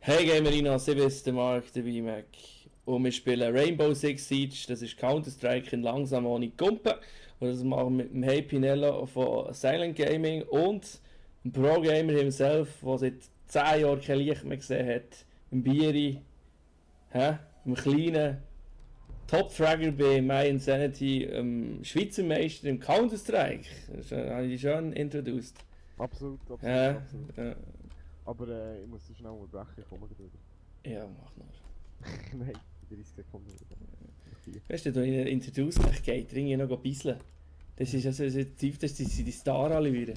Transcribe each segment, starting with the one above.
Hey Gamerino, 7 ist der Mark, der VMAC. Und wir spielen Rainbow Six Siege, das ist Counter-Strike in langsam ohne Gumpen. Und das machen wir mit dem Hey Pinello von Silent Gaming und einem Pro-Gamer himself, der seit 10 Jahren kein Licht mehr gesehen hat. Im Bieri, im kleinen Top-Fragger bei My Insanity, Schweizer Meister im Counter-Strike. Das habe ich dich schon introduced. Absolut, absolut, Ja, absolut. ja. Aber ich muss dich schnell unterbrechen, ich komme gleich wieder. Ja, mach noch. Nein, in 30 Sekunden wieder. Weißt du, da in Introduce geht, irgendwie noch ein bisschen. Das ist also das sind die Star alle wieder.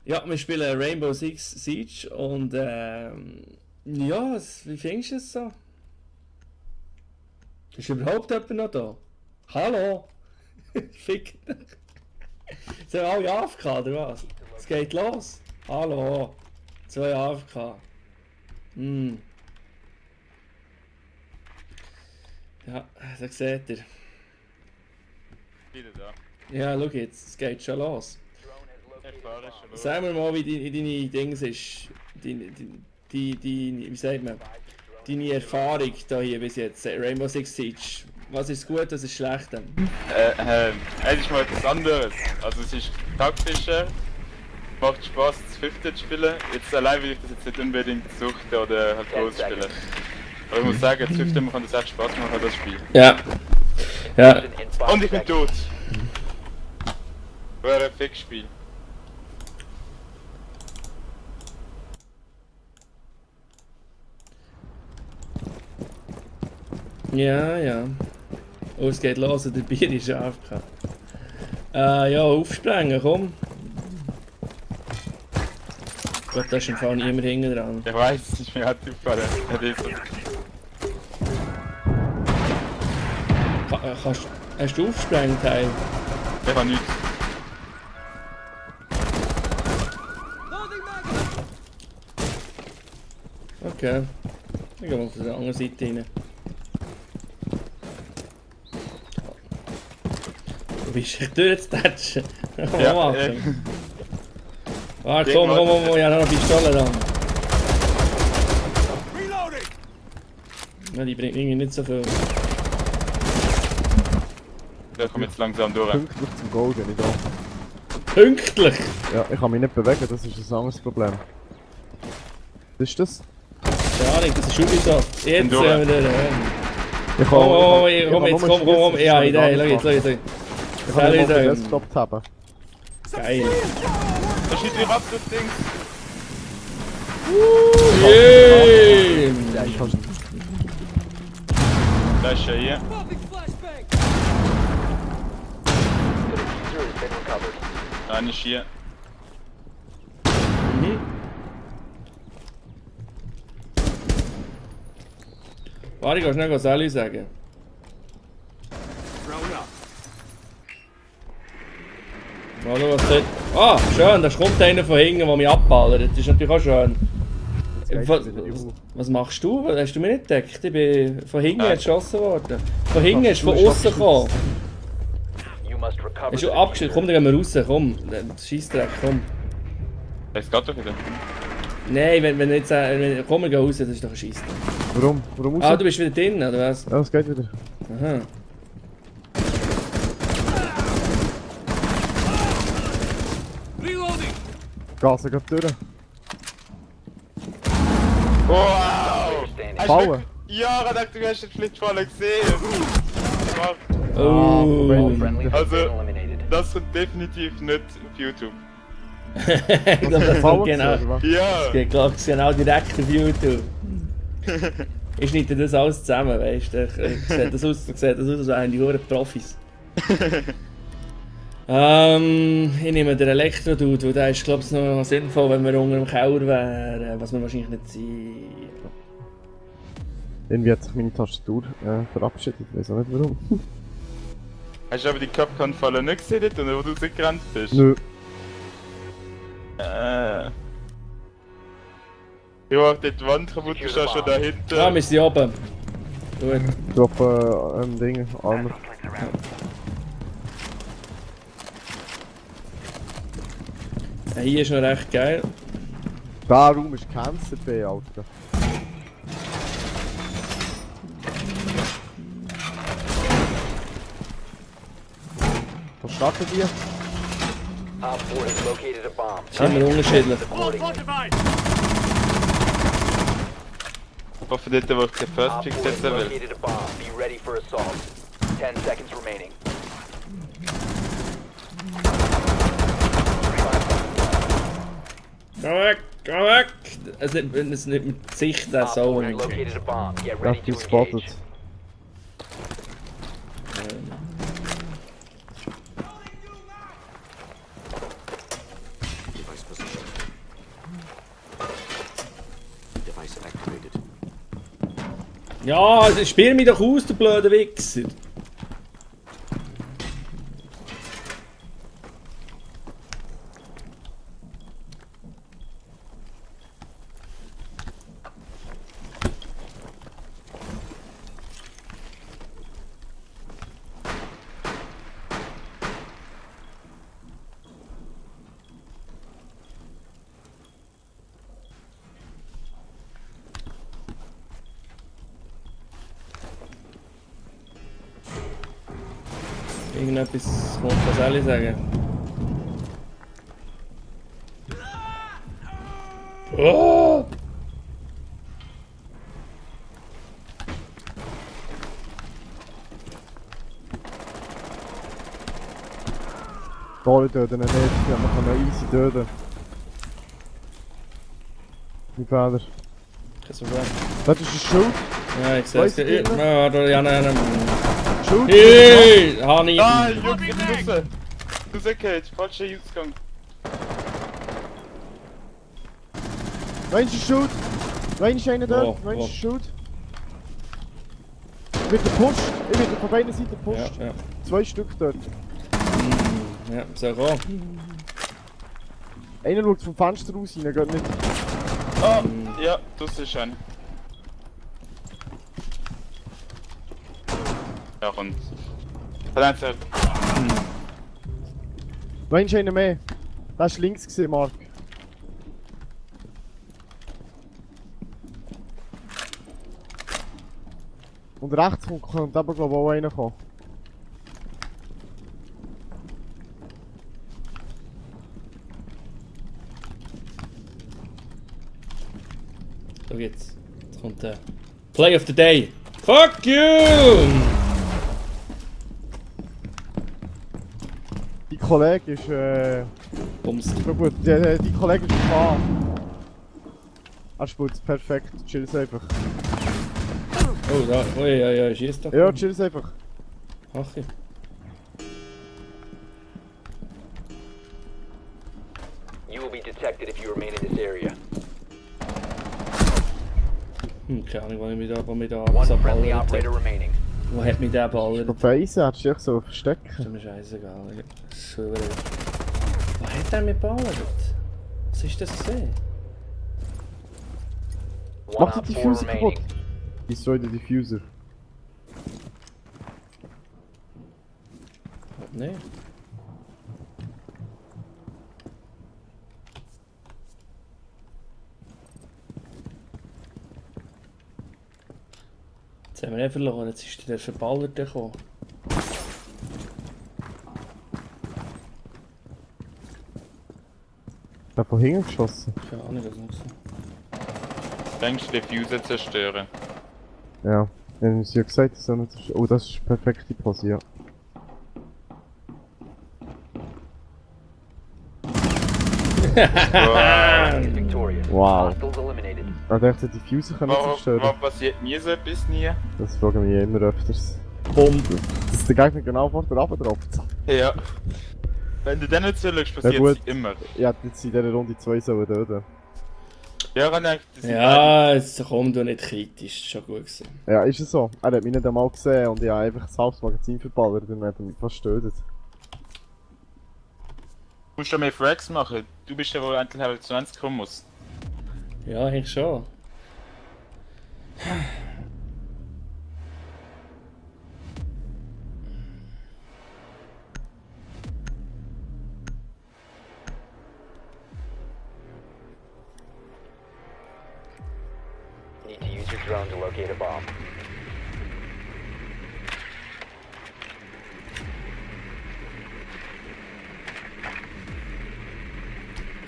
Ja, wir spielen Rainbow Six Siege und ja, wie findest du es so? Ist überhaupt jemand noch da? Hallo? Fick dich. Sind wir alle AFK oder was? Es geht los. Hallo. 2 AFK. Ja, da seht ihr. Wieder da. Ja, schau jetzt, es geht schon los. Erfahren schon los. Sag mir mal, wie deine Dings ist. Wie sagt man? Deine Erfahrung da hier bis jetzt. Rainbow Six Siege. Was ist gut, was ist schlecht? Es ist mal etwas anderes. Also es ist taktischer, macht Spaß, das Fünfte zu spielen. Jetzt allein will ich das jetzt nicht unbedingt suchten oder halt groß spielen. Aber ich muss sagen, das Fünfte kann das echt Spaß machen, das Spiel. Ja. Ja. Und ich bin tot. Wäre ein Fix-Spiel. Ja, ja. Oh, es geht los, der Bier ist AFK. Ja, aufsprengen, komm. Gott, da ist im Fall niemand hinten dran. Ich weiß, es ist mir halt gefallen. Hast du aufgesprengt, Teil? Ich habe nichts. Okay. Dann gehen wir auf der anderen Seite rein. Du bist echt durchzutatschen. Ja, Warte, komm, ich habe noch eine Pistole da. Ja, die bringt irgendwie nicht so viel. Der kommt jetzt langsam durch. Pünktlich zum Goal bin ich da. Pünktlich! Ja, ich kann mich nicht bewegen, das ist ein anderes Problem. Was ist das? Keine Ahnung, das ist Ubisoft. Jetzt durch. wir durch. Ich Komm, ich jetzt komm. Ja, Idee, schau jetzt. Ich kann nicht mal den Desktop tappen. Geil. Da schießt mich ab, das Ding. Yay! Ja, ich kann Da ist er hier. Einer ist hier. Warte, ich kann schnell Sally sagen. Warte, was dort. Ah, schön, da kommt einer von hinten, der mich abballert. Das ist natürlich auch schön. Was machst du? Hast du mich nicht entdeckt? Ich bin von hinten geschossen worden. Von hinten ist von außen gekommen. Hast du abgeschnitten? Komm, dann gehen wir raus, komm. Scheissdreck, komm. Es geht doch wieder. Nein, wenn jetzt. Komm, wir gehen raus, das ist doch ein Scheissdreck. Warum? Warum raus? Ah, du bist wieder drin, oder was? Ja, es geht wieder. Aha. Gase geht durch. Wow! Bauen. Ja, ich dachte, du hast den Flitschfaller gesehen. Oh. Also, das kommt definitiv nicht auf YouTube. Das kommt genau. Ja! Das geht, glaub ich, genau direkt auf YouTube. Ich schneide das alles zusammen, weißt du? Ich sehe das aus, als wären die Huren Profis. Ich nehme den Elektro-Dude, weil der ist, glaube ich, noch sinnvoll, wenn wir unter dem Keller wären, was wir wahrscheinlich nicht sind. Irgendwie hat sich meine Tastatur verabschiedet, ich weiß auch nicht warum. Hast du aber die Capcom-Falle nicht gesehen, dort, wo du rausgerannt bist? Nö. Ja, die Wand kaputt ist auch schon dahinter. Ah, wir sind oben. Gut. Ich glaube, Ding, Armor. Ja, hier ist noch recht geil. Der Raum ist Cancer B, Alter. Was starten die? Op 4 has located a bomb. Das ist immer unterschiedlich. Ich hoffe dort, wo ich den First Op Pick 4 has setzen will. located a bomb. Be ready for assault. 10 seconds remaining. Geh weg, geh weg! Es nimmt mit Sicht der Op 4 Zone. has located a bomb. Get Ja, ready die to spotted. engage. Device position. Device activated. Ja, spiel mich doch aus, du blöder Wichser! Irgendetwas kommt, was soll ich sagen? Oh! Alle töten ihn nicht, man kann ihn easy töten. Mein Fehler. Kein Problem. Das ist ein Schild. Ja, ich sag's dir. Weißt du, Ja, ja, nein. Schild. Hey! Hani! Nein, Jungs, ich bin raus! Du Sicherheit, falscher Ausgang. Meinst du Schild? Meinst du einen dort? Wo? Meinst Wo? du Schild? Ich werde gepusht. Ich werde von beiden Seiten Ja, gepusht. ja. 2 Stück dort. Ja, so komm. Einer schaut vom Fenster raus rein, geht nicht. Ah, ja, das ist ein. Ja, und. Hat einfach. Meinst du einen mehr? Das war links, gewesen, Mark. Und rechts kommt aber glaube ich auch einer kommen. So geht's. Jetzt kommt der Play of the Day. Fuck you! Die Kollege ist Bumst. so gut. Die Kollege ist gefahren. Er spielt es perfekt. Chill es einfach. Oh, da. Ui, ja, ja, schießt doch. Ja, chill es einfach. Ach, ja. You will be detected if you remain in this area. Keine Ahnung, wo mich da One so friendly ballert operator hat. remaining. Wo hat mich der ballert? Auf Eisen hättest du dich so Ist verstecken. mir scheißegal. So, wo hat er mich ballert? Was ist das gesehen? One Mach op die 4 Diffuser remaining. kaputt. Destroy the Diffuser. Nee. Jetzt haben wir ihn verloren, jetzt ist der Verballerte gekommen. Ich hab von hinten geschossen. Keine Ahnung, was noch so. Denkst du, die Fuse zerstören? Ja. Wir haben uns ja gesagt, das soll nicht. Oh, das ist perfekte Pose, ja. Wow. Is victorious. Wow. Hostiles eliminated. Ich dachte, die Diffuser können Warum, zerstören. warum passiert mir so etwas nie? Das fragen wir immer öfters. Bumm! Dass der Gegner genau vor der Runter droppt. Ja. Wenn du dann nicht zuschaust, Ja, passiert gut. es immer. Ich hätte jetzt in dieser Runde 2 sollen töten. Ja, ich denke, das sind Ja, jetzt komm du nicht kritisch, das ist schon gut gewesen. Ja, ist es so. Er hat mich nicht einmal gesehen und ich habe einfach das halbes Magazin verballert und dann hat er mich fast getötet. Du musst ja mehr Frags machen. Du bist der, der endlich Level 20 kommen muss. Ja, ich schon. Need to use your drone to locate a bomb.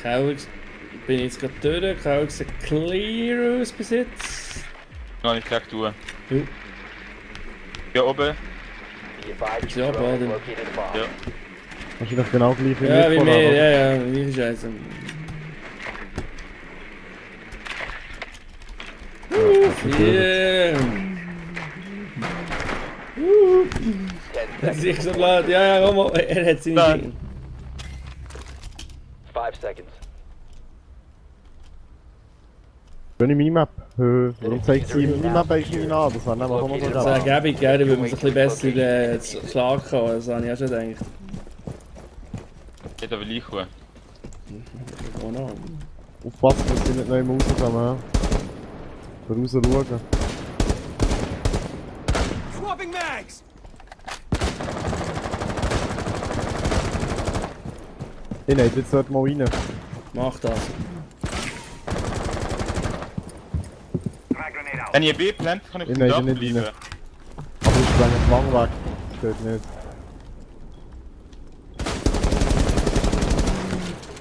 Kelvix, bin jetzt gerade durch. Kelvix sieht clear aus bis jetzt. Noch nicht direkt tun. Ja. Hier oben. Be advised Ja, your drone has beide. located a bomb. Ja. Wahrscheinlich genau gleich wie Ja, wie vorher, mir, oder? ja, wie Scheiße. Yeah. 10 Das seconds. ist so blöd. Ja, komm mal. Er hat seine Nein. Dinge. 5 seconds. Schöne Minimap. Warum zeigt sie Minimap eigentlich nicht an? Das wäre nämlich auch noch so Das geil. wäre gäbig, gell? Da würde man sich ein bisschen besser zu schlagen kommen. Das habe ich auch schon gedacht. Geht aber gleich hoch. Oh no. Aufpassen, dass sie nicht neu im rauskommen. Raus schauen. Swapping mags! Ich nein, jetzt sollte mal rein. Mach das. Wenn ihr B plant, kann ich auf dem Nein, Dach nicht bleiben. rein. Aber ich spreng lang weg. Steht nicht.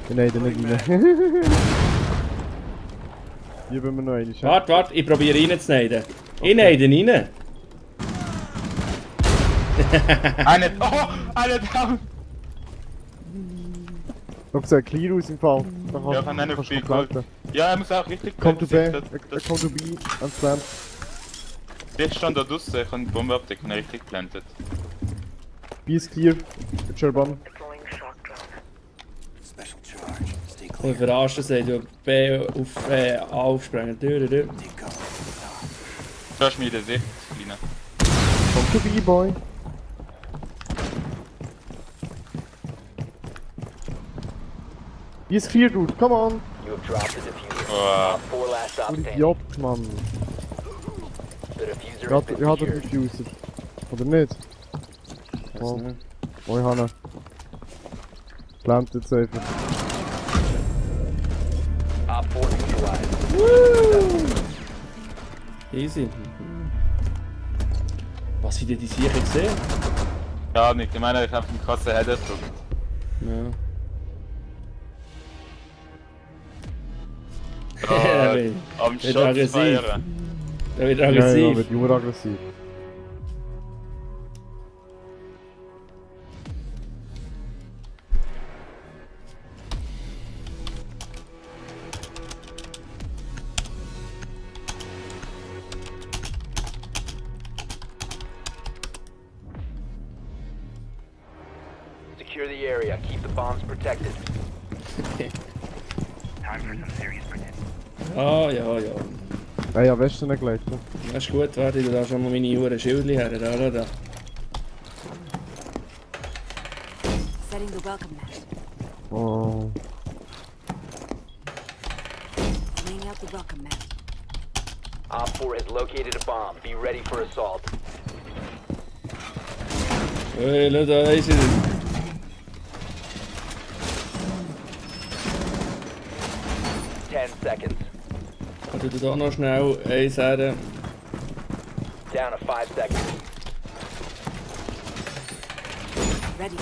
Nein, dann nicht rein. Hier bin wir noch einmal. Warte, ich probiere reinzuneiden. Ich neide rein. Eine. Oh! Eine down! Doch, sieht clear aus im Fall. Da Ja, kann einer kannst auf B du geholt. planten. Ja, er muss auch richtig Komm du B, planten. komm du B, ans Plant. Jetzt stand da draussen, ich kann die Bombe abdecken, er richtig plantet. B ist clear. Gerban. Special charge. Stay Und verarscht es, du B auf A aufspringen. Du. Du hast mir in der Sicht, Kleiner. Komm du B, Boy. B ist clear, dude. Come on. You have dropped the diffuser. Oh. Op 4 last stop Du standing. Idiot, Mann. The diffuser Ja, has been ich hab den secured. Diffuser. Oder nicht? Oh, oh ich habe ihn. Plantet jetzt einfach. Op 4 neutralized. Easy. Was wie die sicher gesehen? Ja, nicht, ich meine, ich hab einen krassen Header gedrückt. Ja. Am Wird Shot aggressiv. feiern. Der wird Ja, aggressiv. wird nur aggressiv. Secure the area. Keep the bombs protected. Ah, ja. Ja, ja, Westen gelegt. Ne? Das ist gut, warte, ich da schon mal meine Uhren Schildli her. Da. Setting the welcome mat. Oh. Laying out the welcome mat. Op 4 has located a bomb. Be ready for assault. Hey, schau da ist er. 10 seconds. Warte, du da noch schnell eins sagen. Down to 5 seconds. Ready.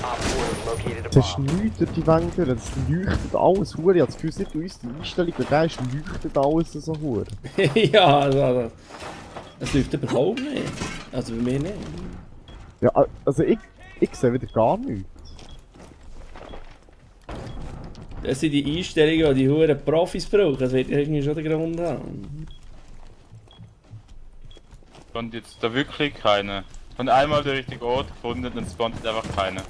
Op 4 has located a Das ist bomb. nichts durch die Wände, das leuchtet alles hure. Ich hab das Gefühl, seit du uns die Einstellung begehst, leuchtet alles so hure. Ja, also. Es läuft überhaupt nicht. Also bei mir nicht. Ja, also ich sehe wieder gar nichts. Das sind die Einstellungen, die die Huren Profis brauchen. Das wird irgendwie schon der Grund haben. Und jetzt da wirklich keine. Und einmal den richtigen Ort gefunden und spawnt einfach keine.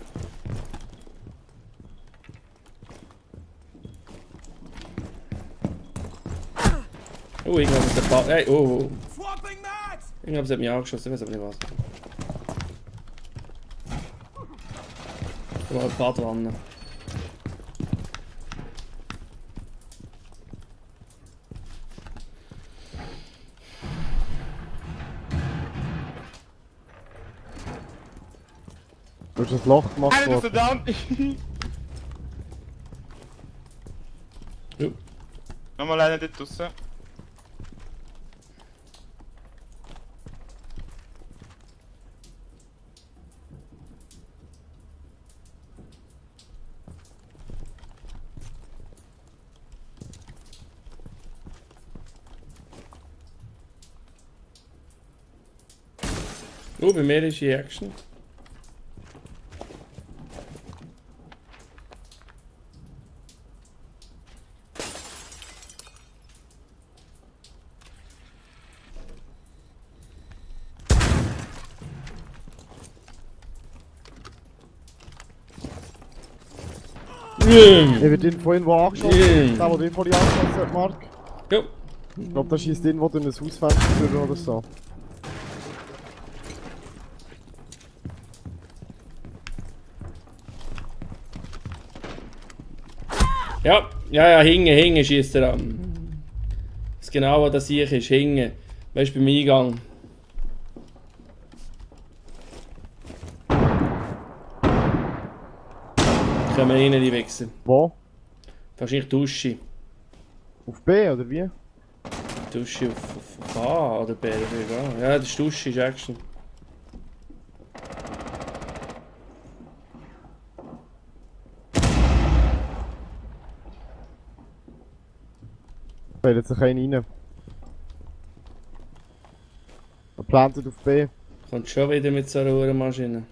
Oh, irgendwas hat der Ball. Hey, oh. Swapping mags! Irgendwas hat mich angeschossen, ich weiß aber nicht was. Da war eine Badwanne. Du hast ein Loch gemacht Einer ist worden. down! Jo. Nochmal einer dort draussen. Bei mir ist die Action. Ich wird ihn vorhin wo angeschossen. Yeah. Der den vorhin angeschossen hat, Mark. Jo. Ich glaube, da schießt irgendwo durch ein Hausfenster durch oder so. Ja, hinten schießt er an. Das genau, was das hier ist, hinten. Weißt du, beim Eingang. Kommen rein, die Wichser. Wo? Wahrscheinlich Dusche. Auf B oder wie? Dusche auf A oder B, oder wie? Ja, das ist Dusche, ist Action. Da fällt sich einer rein. Er plantet auf B. Kommt schon wieder mit so einer Uhrenmaschine.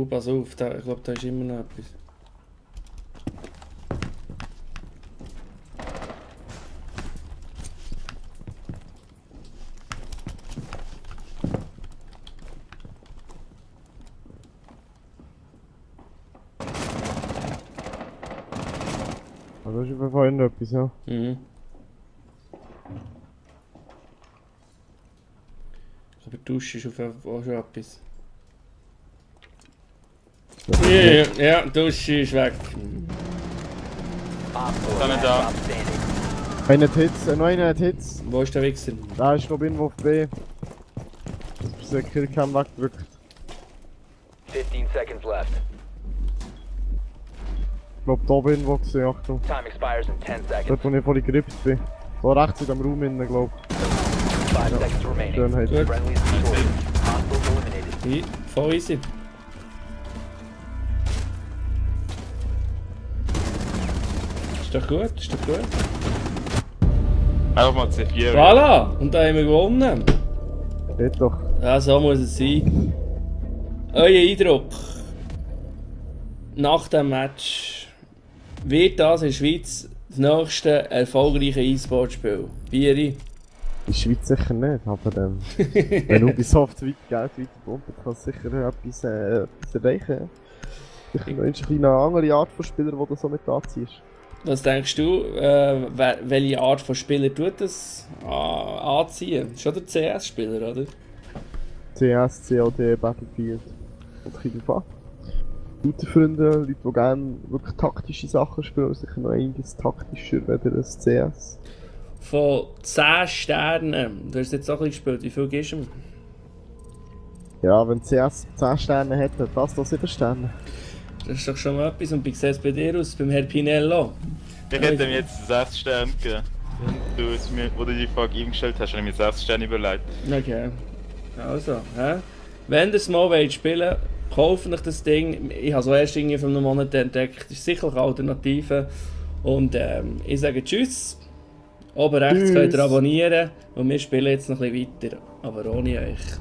Pass auf, da, ich glaube, da ist immer noch etwas. Also ist auf jeden Fall etwas, ja. Aber die Dusche ist auf jeden Fall auch schon etwas. Ja, die Dusche ist weg. Op 4 Dann last da. stop standing. Einer hat Hits, noch einer hat Hits. Wo ist der Wichser? Da ist noch irgendwo auf B. Das ist der Killcam weggedrückt. 15 seconds left. Ich glaube, da oben irgendwo gesehen, Achtung. Time expires in 10 seconds. Dort, wo ich vorhin gerippt bin. Da rechts in dem Raum innen, glaube 5 seconds remaining. Schönheit. Gut. Friendlies destroyed. Hostiles eliminated. Hi, voll easy. Ist doch gut, ist doch gut. Einfach mal C4. Voilà! Und da haben wir gewonnen. Geht doch. Ja, so muss es sein. Euer Eindruck nach dem Match, wird das in der Schweiz das nächste erfolgreiche E-Sport-Spiel? Bieri? In der Schweiz sicher nicht, aber wenn Ubisoft weit Geld weiterpumpt, kann es sicher etwas erreichen. Sicher noch eine kleine andere Art von Spieler, die du so mit anziehst. Was denkst du, welche Art von Spieler tut das anziehen? Schon der CS-Spieler, oder? CS, COD, Battlefield. Und ein bisschen drauf an. Gute Freunde, Leute, die gerne wirklich taktische Sachen spielen, sicher noch einiges taktischer als das CS. Von 10 Sternen, du hast jetzt auch ein bisschen gespielt, wie viel gibst du ihm? Ja, wenn CS 10 Sterne hätte, das da 7 Sterne. Das ist doch schon mal etwas. Und wie sieht es bei dir aus, beim Herr Pinello? Ich hätte mir jetzt 6 Sterne gegeben. Wo du die Frage ihm gestellt hast, habe ich mir 6 Sterne überlegt. Okay. Also, hä? Wenn ihr es mal wollt spielen, kauft euch das Ding. Ich habe es erst irgendwie vor einem Monat entdeckt. Das ist sicher eine Alternative. Und ich sage Tschüss. Oben rechts Tschüss. könnt ihr abonnieren. Und wir spielen jetzt noch ein bisschen weiter. Aber ohne euch.